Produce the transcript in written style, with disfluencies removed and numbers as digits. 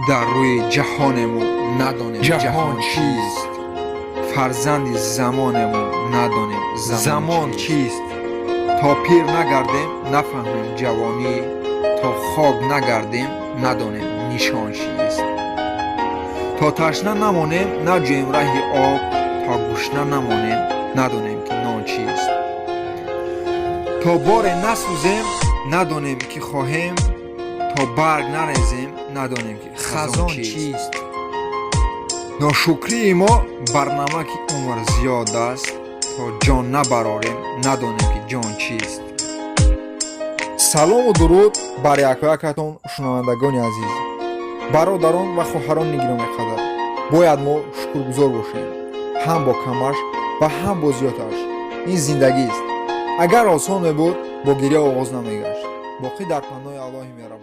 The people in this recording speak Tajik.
Дар рӯи ҷаҳонему надонем ҷаҳон чист, фарзанди замонему надонем замон чист. То пир нагардем, нафаҳмем ҷавонӣ, то хок нагардем, надонем нишон чист. То ташна намонем, наҷӯем раҳи об, то гушна намонем, надонем ки нон чист. То боре насӯзем, надонем ки хоҳем, то барг нарезем, надонем ки хазон чист. Ношукрии мо бар намаки умр зиёд аст, то ҷон набарорем, надонем ки ҷон чист. Салому дуруд бар якоякатон, шунавандагони азиз, бародарон ва хоҳарони гиромиқадр. Бояд мо шукргузор бошем ҳам бо камаш ва ҳам бо зиёдаш. Ин зиндагист. Агар осон мебуд, бо гиря оғоз намегашт. Боқӣ дар паноҳи Аллоҳи меҳрабон.